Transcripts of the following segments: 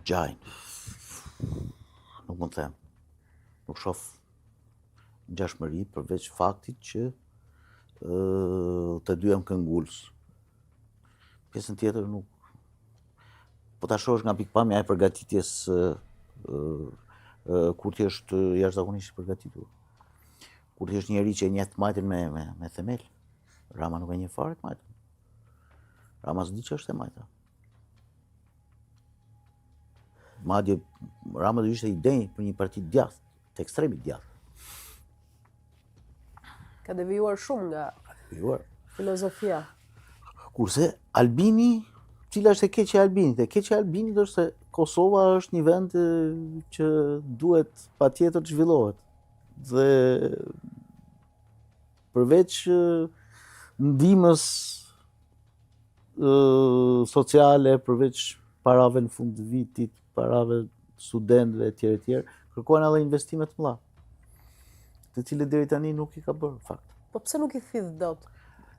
Ngjajnë. Nuk mund të them. Nuk shoh ngjashmëri përveç faktit që të dy janë këmbëngulës. Pjesën tjetër nuk po ta shohësh nga pikëpamja e përgatitjes Kurti është jashtëzakonisht i përgatitur. Kurti është njeri që e njeh të majtën me, me, me themel. Rama nuk e njeh fare të majtën. Rama s'di që është e majta. Madje, Rama do ishte i denjë për një parti të djathtë, të ekstremit djathtë. Ka devijuar shumë nga devijuar. filozofia. Kurse Albini, cila është e keqja e Albinit? E keqja e Albinit është se Kosova është një vend që duhet patjetër të zhvillohet. Dhe përveç ndihmës sociale, përveç parave në fund të vitit, parave studentëve etj etj, kërkohen edhe investime të mëdha, të cilët deri tani nuk i ka bërë fakt. Po pse nuk i thith dot?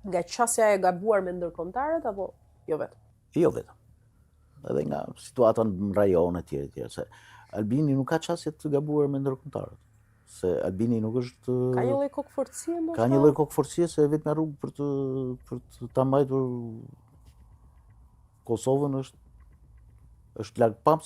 Nga qasja e gabuar me ndërkombëtarët apo jo vetëm? Jo vetëm. Edhe nga situata në rajon etj etj, se Albini nuk ka qasje të gabuar me ndërkombëtarët. Se Albini nuk është Ka një lloj kokëfortësie ndoshta? Ka një lloj kokëfortësie se e vetmja rrugë për të për të ta mbajtur Kosovën është është largpamëse.